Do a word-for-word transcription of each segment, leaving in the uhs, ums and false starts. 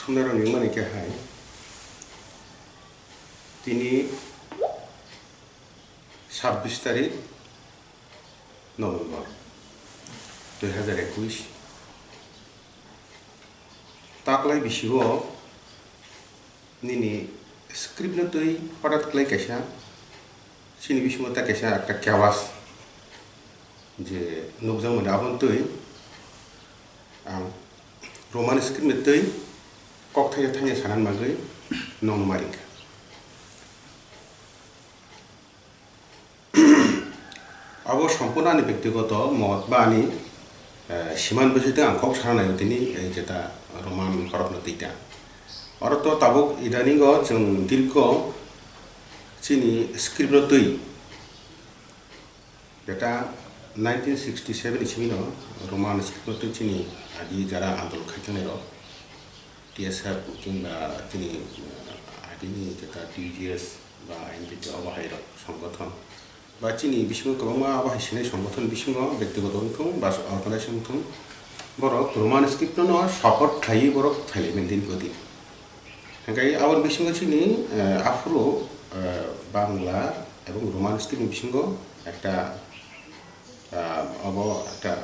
Sumnairok nungmani khe hai, tini sabbish tarik November dui hazar ekush. Taklai bisingo nini script no twi hothat khlai kaisa, chini bisingo ta kaisa ekta kewas je nukjakmani, aboni twi ang Roman script ni twi kok thaisa thaisa sanani bagwi nokno ma ringkha. Abo sompurno ani bektigoto mot ba ani, eh, siman bisingtwi ang kok sana naio tini, eh, jeta Roman horokno twi ta. Oro to tabuk idaningo chwng dirgo chini script no twi. Jeta nineteen sixty seven ni simi no Roman script no twi chini agi jara andolon khai tongnai rok, T S F kingba chini, uh, agini jeta T G S ba N P T obo hai rok songgothon ba chini bisingo kwbangma abo hai sinai songgothon bisingo bektigoto wngthung ba organization wngthung, borok Roman script no support khlaiwi borok phailai mani din pudi. Hingke aboni bisingo chini, eh, aphuru, eh, Bangla ebong Roman script ni bisingo ekta, ah, obo ekta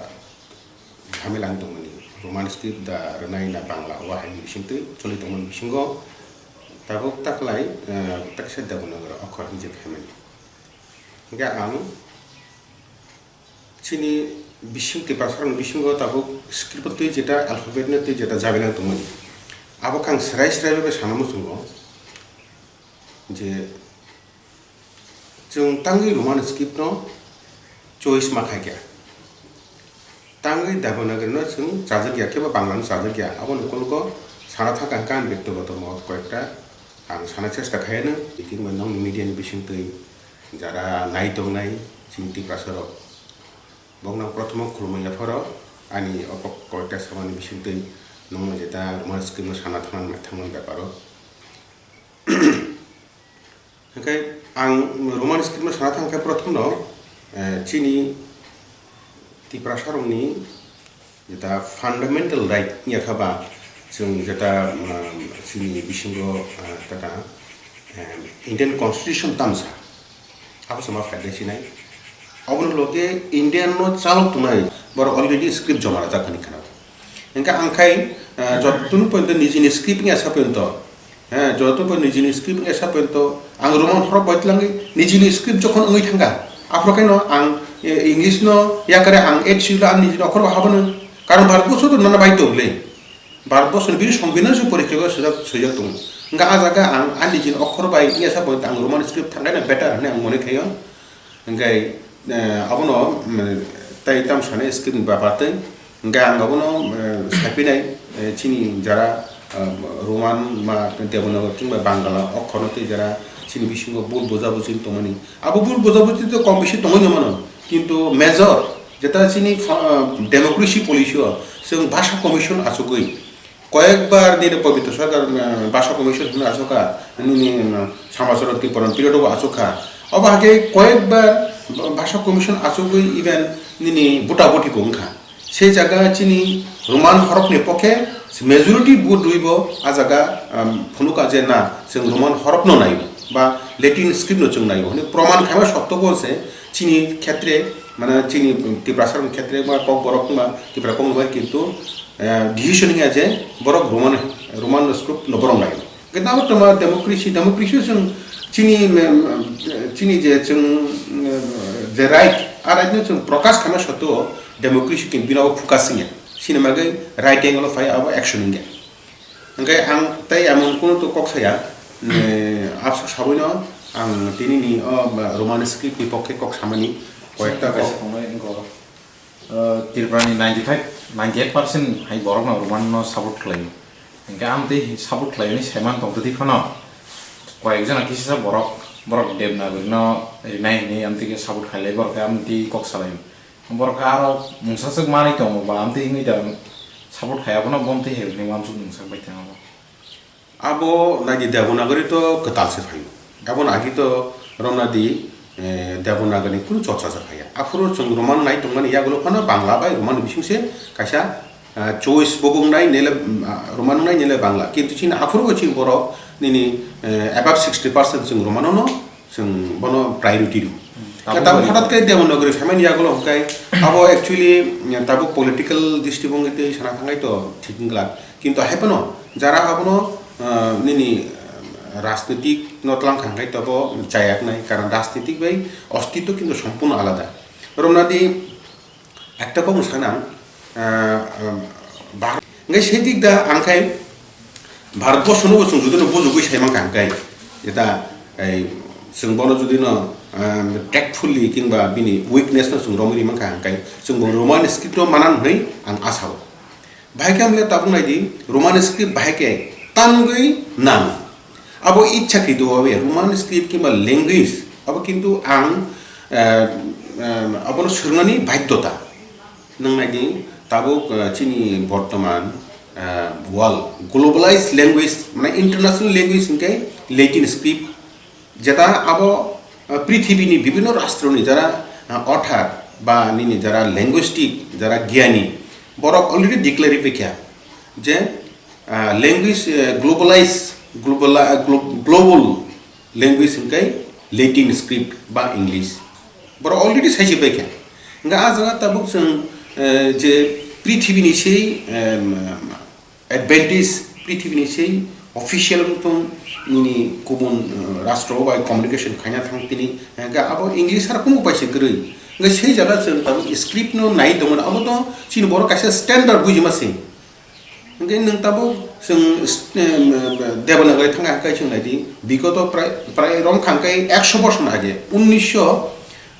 jhamela wng tongmani. Roman script da rwnai na Bangla obo hai bisingtwi choli tongmani bisingo tabuk taklai, eh, taksa Devanagari okhor hinjak phaimani. Hingke ang chini bising Tiprasarokni bisingo tabuk script twi jeta alphabet no twi jeta jabinang tongmani. Abo khe ang srai srai bai sana muchungo je chwng tangwi Roman script no choice ma khaikha. Tangwi Devanagari no chwng chajakya, kebo Bangla no chajakya. Aboni ukulgo sana thaka hwnkhe ang bektigoto mot koyekta ang sana chesta khaiyano. Tini nokni media ni bisingtwi jara nai tongnai chini Tiprasa rok, bokno prothomo khulumwi yapharo ani obo koyekta samani bisingtwi nokno jeta Roman script no sana thangmani, thangmani beparo. Hingke ang Roman script no sana thangkhe prothomno, eh, chini Tiprasarokni jeta fundamental right wngya kha ba, chwng jeta, um, chini bisingo, uh, tata, um, Indian Constitution tamsa, abo se ma phaidai sinai. Oboni loge Indian no chalok tongnai borok already script joma rajak hwnwi khna. Hingke ang khai, eh, jottoni pointo nijini script wngya sa pointo, eh, jottoni pointo nijini script wngya sa pointo, ang Roman horok bai twlangwi nijini script jokhon wngwi thangkha, aphuru khe no ang, eh, English no yakare ang add silo ang nijini okhor bo habano. Karon Bharat borsho to nana bai tong le. Bharat borsho ni bini songbidan se porikhe bo swijak, swijak tongo. Hingke ah jaga ang ani nijini okhor bai wngya sa pointo ang Roman script thangkhe no better hwnwi ang mone khaio. Hingke, eh, abono, mm, tei tam sanai script ni bapar tei. Hingke ang abono, eh, saipinai, eh, chini jara, eh, Roman ma Devanagari kingba Bangla okhorno tei jara chini bisingo bul bojabuji tongmani. Abo bul bojabuji to kom bisi tongwi mano. Kintu major, jeta chini fa-, eh, democracy policy o, chwng bhasha commission achugwi, koyekbar nini Pabitra Sarkar, uh, Bhasha Commission hwnwi achukha, nini, uh, Samachara Tipuran period o achukha. Obo hakhe koyekbar Bhasha Commission achugwi even nini buta buti bo wngkha. Se jaga chini Roman horokni pokhe majority vote rwibo a jaga, um, phunukha je na, chwng Roman horokno naio ba Latin script no chwng naio hwnwi proman khaima sotto bo se chini khetre, mane chini Tiprasa rokni khetre ba Kokborok wngba Tipra Kokborok bai kintu eh, decision wngya je borok Roman, Roman script no borok lai. Hingke tamo tamo democracy, democracy chwng chini, em, em, chini je chwng, em, je right, a right no chwng prakash khaima sotto democracy khe bini abo focus wngya. Chini bagwi right angle o phai abo action wngya. Hingke ang tei amung kunu to kok saya, eh, absok sabuino ang tini ni o, ba, Roman script ni pokhe kok samani koyekta kok. Kaisa tongnai wngkha. Uh, Tripura ni ninety five, ninety eight percent hai borok no Roman no support khlai. Hingke amtwi support khlai ni saiman tong twi phano koyek jona kisa borok, borok Devanagari no rinai hinwi amtwi ke support khlai borok ke amtwi kok salai. Borok ke aro mungsa swk manwi tongo ba amtwi hinwi da support khai abono bomtwi hai hinwi uansuk mungsa bai thango. Abo naidi Devanagari to kwtal se phaio. Aboni agi to romnadi, eh, Devanagari ni kunu chorcha se phaiya. Aphuru chwng Roman nai tongmani yagulo phano Bangla bai Roman ni bising se kaisa, ah, choice bo wngnai nele, ah, Roman wngnai nele Bangla. Kintu chini aphuru bo chini borok nini, eh, above sixty percent chwng Romano no chwng bono priority rw. Tabuk Ka tabuk bai hothat khe Devanagari phaimani yagulo hwnkhe abo actually, eh, tabuk political drishtibhongi tei sana thangkhai to thik wngkha. Kintu hai phano jara abono, ah, nini, ah, rajnitik no tlang kha hwnkhe tobo chayaknai, karon rajnitik bai ostitw kintu sompurno alada. Romnadi ekta kok sana, ah, ah, Bhar-, hwnkhe sedik da ang khai Bharatborshono bo chwng jodi no bujugwi sai mankha hwnkhe, eta ei chwng bono jodi no, ah, tactfully kingba bini weakness no chwng romwi ri mankha hwnkhe chwng bo Roman script no manan hwnwi ang asao. Bahai khe hamle tabuk nai di, Roman script bahai khe tangwi nang. Abo ichha khe do abe Roman script kimba language abo kintu ang, eh, eh, abono swrwngnani baidhyota. Nang nai di tabuk, eh, chini bortoman, eh, world globalized language, mane international language hwnkhe Latin script. Jeta abo, ah, prithibini bibhinno rastroni jara, ah, author ba nini jara linguistic, jara gyani, borok already declare rikha je, ah, language, eh, globalize, global, ah, glo-, global language hwnkhe Latin script ba English. Borok already saisi paikha. Hwnkhe ah jaga tabuk chwng, eh, je prithibini sei, em, advantage prithibini sei official wngtong nini kubun, eh, rastro bai communication khaina thang tini, eh, ga abo English sara kunu upai se kwrwi. Hwnkhe sei jaga chwng tabuk script no nai tongmani abo to chini borok kaisa standard bujima se. Hwnkhe nwng tabuk chwng, eh, Devanagari thangkha hwnkhe chwng nai di bigoto prai, prai romkha hwnkhe ekso bosor age unnisho,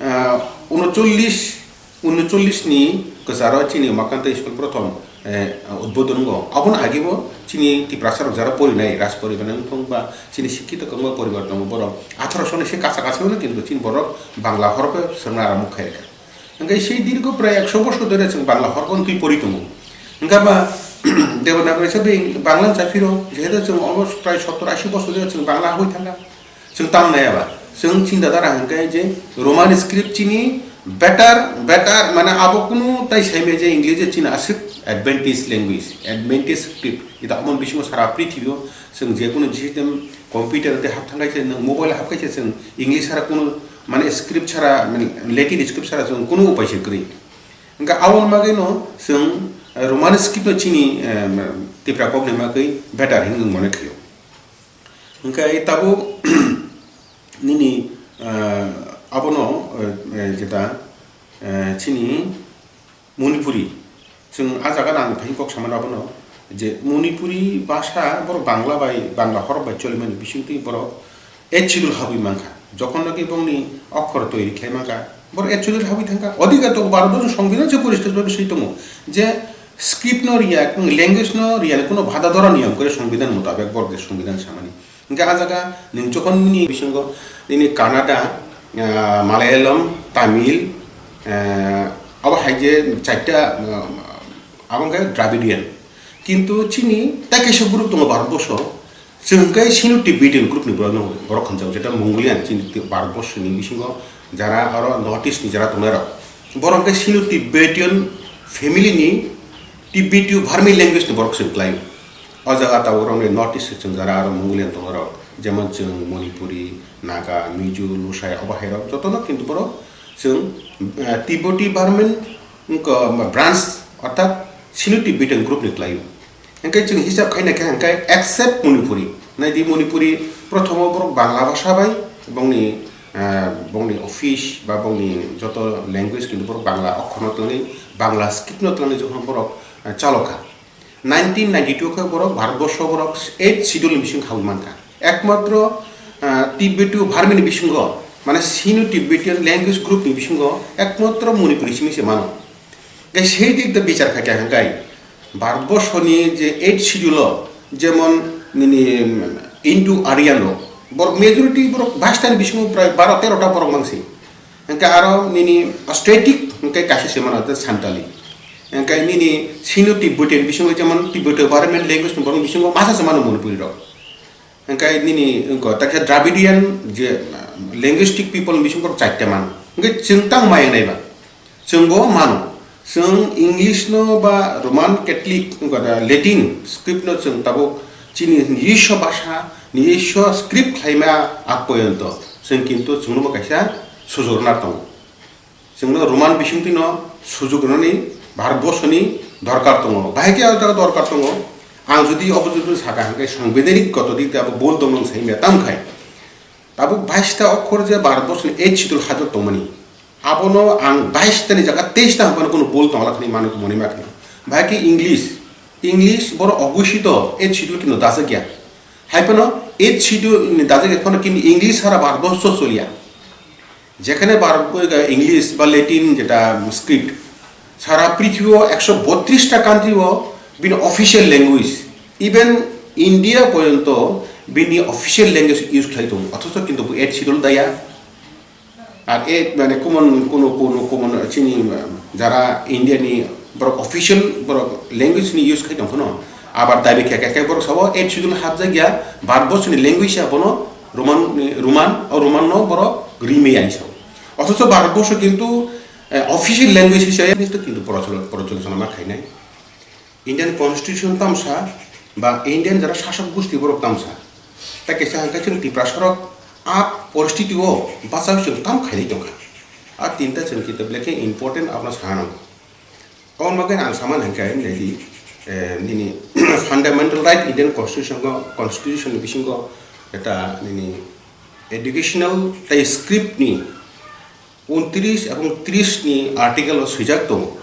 eh, unochollish Unochollish ni kwcharo chini Makanta School prothom, eh, udbodhon wngo. Aboni agebo chini Tiprasa rok jara porinai, raj poribar wngthong ba chini sikkito kwbangma poribar tongo borok. Atharoso ni se kacha kacha no kintu chini borok Bangla horbo swrwngna arambo khairikha. Hwnkhe sei dirgo prai ekso bosor dhore chwng Bangla horbo wngtwi pori tongo. Hwnkhe ba Devanagari se Bangla cha phiro, jehetu chwng almost prai sottor ashi bosor dhore chwng Bangla habwi thangkha. Chwng tam nai aba. Chwng chinta dara hwnkhe je Roman script chini better, better, mane abo kunu tai saimai je English chini aswk advantage language, advantage script. Ita amon bisingo sara prithibio chwng je kunu system computer te hap thangkai se, nwng mobile hap kai se, chwng English sara kunu mane script sara, mane Latin script sara chwng kunu upai se kwrwi. Hwnkhe aboni bagwi no chwng Roman script no chini, eh, Tipra kok ni bagwi better hinwi mone khaio. Hwnkhe tabuk nini, eh, abono, eh, eh, jeta, eh, chini Manipuri, chwng ah jaga nang thani kok samani abono je Manipuri bhasha borok Bangla bai, Bangla horok bai cholimani bisingtwi borok eighth schedule habwi mankha. Jokhon naki bongni okhor toiri khlai mankha, borok eighth schedule habwi thangkha. Odhikar tongo, Bharat borok songbidan se poriskar bhabe swi tongo je script no riya, language no riya, kuno bhada dora niyom kore songbidan mutabek borok je songbidan samani. Hingke ah jaga nwng jokhon nini bisingo nini Kannada, ah, Malayalam, Tamil, ah, abo hai je chaita, ah, abo hingke Dravidian. Kintu chini tai kaisa group tongo Bharatborsho, chwng hingke Sino-Tibetan group ni borok no borok hwnjago, jeta Mongolian chini Bharatborsho ni bisingo jara oro North East ni jara tongnai rok. Borok hingke Sino-Tibetan family ni Tibeto-Burmese language ni borok chwng klai. O jaga tabuk rok ni North East chwng jara aro Mongolian tongo rok, jemon chwng Manipuri, Naga, Mizo, Lusai, obo hai rok jotono kintu borok chwng, eh, Tibeto-Burman wngkha branch orthat Sino-Tibetan group ni kwlaio. Hingke chwng hisab khaina khe hingke except Manipuri. Naidi Manipuri prothomo borok Bangla bhasha bai bongni, eh, bongni office ba bongni joto language kintu borok Bangla okhorno twlangwi, Bangla script no twlangwi jokhon borok, eh, chalokha. Nineteen ninety-two khe borok Bharatborsho borok eighth schedule ni bising habwi mankha. Ekmatro, ah, Tibeto-Burmese ni bisingo, mane Sino-Tibetan language group ni bisingo ekmatro Manipuri simi se mano. Hingke sei dik da bichar khaikha hingkai Bharatborsho ni je eighth schedule o jemon nini Indo-Aryan rok, borok majority borok bais ta ni bisingo prai baro tero ta borok mangsi. Hingke aro nini Asiatic hingke kaisa se mano, the Santali. Hingke nini Sino-Tibetan bisingo jemon Tibeto-Burman language ni borok bisingo masa se mano Manipuri rok. Hingke nini wngkha takhe Dravidian je, uh, linguistic people bisingo borok chaita mano. Hingke chwng tang maya naiba. Chwng bo mano. Chwng English no ba Roman Catholic wngkha da Latin script no chwng tabuk chini nijiswa bhasha, nijiswa script khlaima ag poyonto chwng kintu chwngno bo kaisa sujurna tongo. Chwngno Roman bisingtwi no sujuk rwnani Bharatborsoni dorkar tongo. Bahai khe o jaga dorkar tongo. Ang jodi obo jodi sakha hwnkhe sangbidhanik goto dik abo bol tongmani sai mia tam khai. Tabuk bais ta okhor je Bharatborsoni eighth schedule hajok tongmani. Abono ang bais ta ni jaga teis ta hwnphano kuno bol tongla khani mano moni ma khani. Bahai khe English, English boro ogusito eighth schedule kino dajak ya. Hai phano eighth schedule ni dajak ya phano kini English sara Bharatborsho choliya. Jekhane Bharat English ba Latin jeta script sara prithibi o ekso botris ta country o bini official language, even India porjonto bini official language use khlai tongo, othocho kintu bo eighth schedule daya. Ar e mane common kuno kuno common chini jara India ni borok official borok language ni use khai tong phano abar dabi khe khe borok sabo eighth schedule hapjak ya Bharatborsho ni language abono Roman ni Roman o Roman no borok rimei ai sabo. Othocho Bharatborsho kintu eh, official language hisab kintu procholo- procholochona ma khainai. Indian constitution tamsa ba Indian jara sasok gusti borok tamsa. Ta kisa hangka chwng Tiprasa rok a poristiti o bachai chwng tam khainai tongkha. A tinta chwng kitab lekhe important abna sana nango. Aboni bagwi ang samani hangka nini fundamental right Indian constitution o constitution ni bisingo eta nini educational tei script ni untris ebong tris ni article o swijak tongo,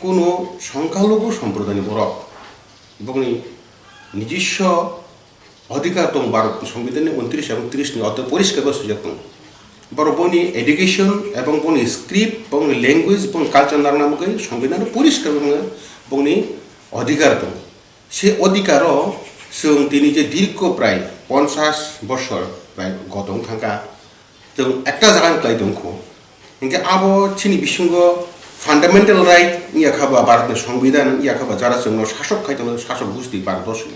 kuno songkhalugu somprodai ni borok bongni nijiswa odhikar tong Bharat Songbidan ni untris ebong tris ni ortho poriskar bo swijak tongo. Borok boni education ebong boni script, boni language, boni culture narwkna bagwi Songbidan o poriskar bongni odhikar tongo. Se odhikar o chwng tini je dirgho prai ponchas bosor prai godong thangkha. Chwng ekta jaga ni kwlai tong kho. Hinkhe abo chini bisingo fundamental right wngya kha ba Bharat ni Songbidan wngya kha ba jara chwngno sasok khai tongo sasok gusti Bharat borsoni.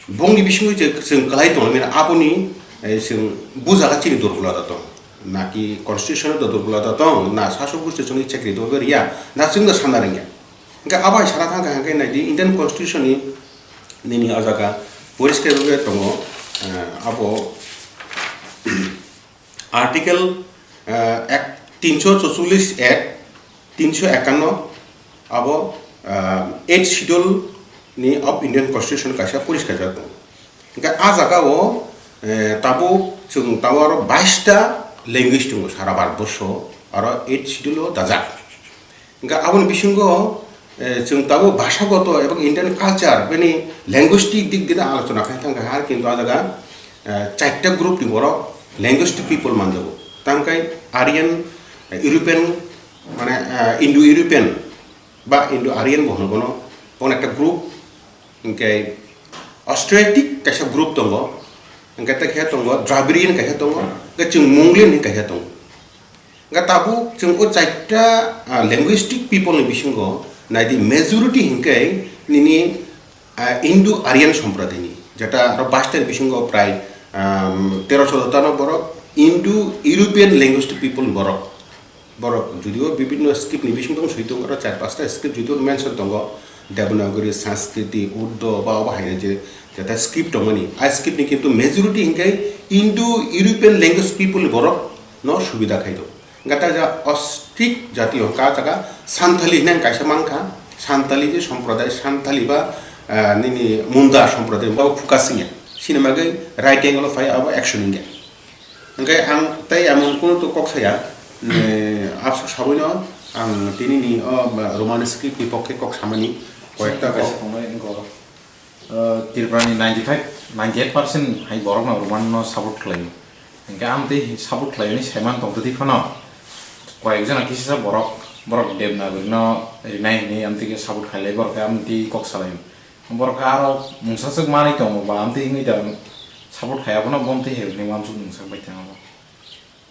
Bongni bisingo je chwng kwlai tong mani aboni eh, chwng bujaga chini durbulata tong. Na ki constitution do durbulata tong, na sasok gusti chwngni chakri do riya, na chwngno sana rwngya. Hinkhe abo hai sana thangkha hinkhe naidi Indian constitution ni nini o jaga poriskar rwgwi tongo eh, abo Article ah, ek tinsho chocholish ek, tinsho ekanno abo ah, eighth schedule ni of Indian Constitution kaisa poriskar jak tongo. Hinkhe ah jaga o eh, tabuk chwng tabuk aro bais ta language tongo sara Bharat borsho aro eighth schedule o dajak. Hinkhe aboni bisingo eh, chwng tabuk bhasagoto ebong Indian culture bini linguistic dik dina alochona khai thangkha har kintu ah jaga eh, chaita group ni borok linguistic people manjago. Tangkai Aryan, eh, European mane eh, Indo-European ba Indo-Aryan bo hwno bono, bono ekta group, hinkhe Australic kaisa group tongo, hinkhe tei khe tongo Dravidian kaisa tongo, hinkhe chwng Mongolian ni kaisa tongo. Hinkhe tabuk chwng o chaita ah, linguistic people ni bisingo naidi majority hinkhe nini ah, Indo-Aryan somprodai ni jeta aro bais ta ni bisingo prai um, terosho jotano borok Indo-European linguistic people borok. Borok judio bibinno script ni bisingo tong soi tongo aro char pasta script judio mention tongo Devanagari, Sanskriti, Urdu ba obo hai je jeta script tongmani. A script ni kintu majority hinkhe Indo-European language people ni borok no subida khai do. Gata ja ostrik jati hokka jaga Santali hinang kaisa mankha. Santali je somprodai Santali ba ah, nini Munda somprodai ba focus ya. Sini bagwi right angle of fire abo action hinkhe. Hinkhe ang tei amon kuno to kok saya. Absok saboino ang tini ni o Roman script ni pokhe kok samani koyekta kok. Tripura ni ninety five, ninety eight percent hai borok no Roman no support khlai. Hinkhe amtwi support khlai ni saiman tong twi phano koyek jona kisa borok borok Devanagari no rinai hinwi amtwi khe support khlai borok khe amtwi kok salai. Borok khe aro mungsa swk manwi tongo ba amtwi wngwi da support khai abono bomtwi hai hwnwi uansuk mungsa bai thango.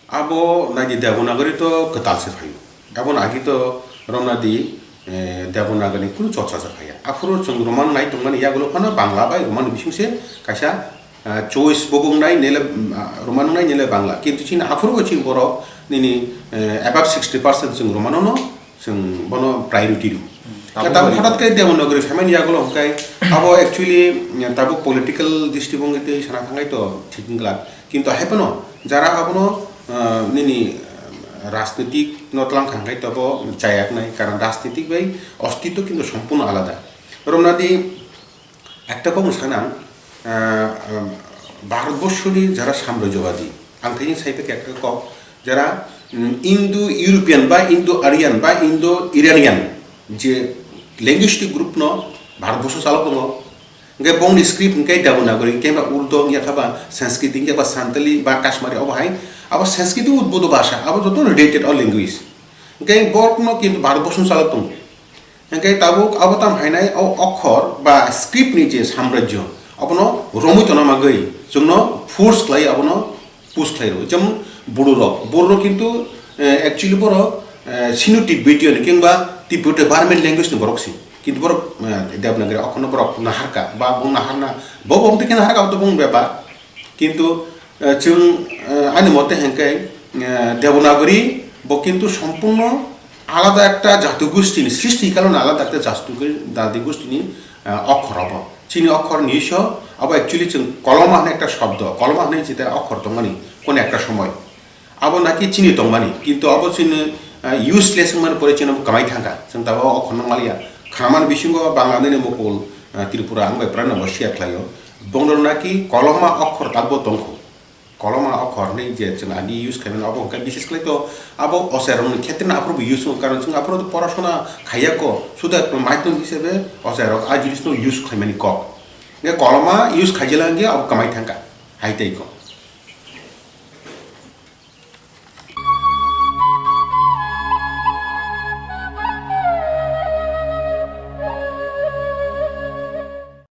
Abo naidi Devanagari to kwtal se phaio. Aboni agi to romnadi eh, Devanagari kunu chorcha se phaiya. Aphuru chwng Roman nai tongmani yagulo phano Bangla bai Roman bising se kaisa ah, choice bo wngnai nele ah, Roman wngnai nele Bangla. Kintu chini aphuru bo chini borok nini eh, above sixty percent chwng Romano no chwng bono priority rw. Tabuk Tabuk hwnkhe Devanagari phaimani yagulo hwnkhe abo actually, mm, tabuk political drishtibhongi twi sana thangkhai to thik wngkha. Kintu hai phano jara abono, ah, nini, ah, rajnitik no tlang kha hwnkhe tobo chayaknai, karon rajnitik bai ostitw kintu sompurno alada. Romnadi Ekta kok sana, ah, ah, Bharatborsho ni jara samrajyobadi, ang thani sai pek ekta kok, jara, mm, Indo-European ba Indo-Aryan ba Indo-Iranian je linguistic group no Bharatborsho chalok tongo. Hingke bongni script hingke Devanagari, hingke ba Urdu, hingke ba Sanskrit, hingke ba Santali ba Kashmiri obo hai, abo Sanskrit udbodho bhasha, abo joto related o language. Hingke borok no kintu Bharatborsho chalok tongo. Hingke tabuk abo tam hainai o okhor ba script ni je samrajyo, abono romwi tongna bagwi chwngno force khlai, abono push khlai rw. Jemon Buru rok, Buru rok kintu, eh, actually borok, eh, Sino Tibetan kengba Tibeto Burman language ni borok si. Kintu borok, eh, Devanagari okhorno borok naharka, ba bung naharna, bo bong tike naharka, abo to bung bepar. Kintu, eh, chwng, eh, ani mote hingke, eh, Devanagari bo kintu sompurno alada ekta jati gustini, srishti kaloni alada ekta jati gu-, jati gustini, eh, okhor obo. Chini okhor ni iso, abo actually chwng koloma hwnwi ekta shobdo, koloma hwnwi jeta okhor tongmani, kono ekta somoi. Abo naki chini tongmani, kintu abo chini, eh, useless wngmani pore chini bo kwmai thangkha. Chwng tabuk o okhorno maliya. Khamani bisingo Bangla nini mukul, eh, Tripura ang bai prano bo share khlaio. Bongno naki koloma okhor tabuk tongkho. Koloma okhor hinwi je chwng agi use khaimani abo hwnkhe bises khlai to abo ochairokni khetreno aphuru bo use wngo, karon chwng aphuru to porasona khaiya ko, suda maitom hisabe ochairok a jinisno use khlaimani kok. Hwnkhe koloma use khaijala hwnkhe abo kwmai thangkha, hai tei kok.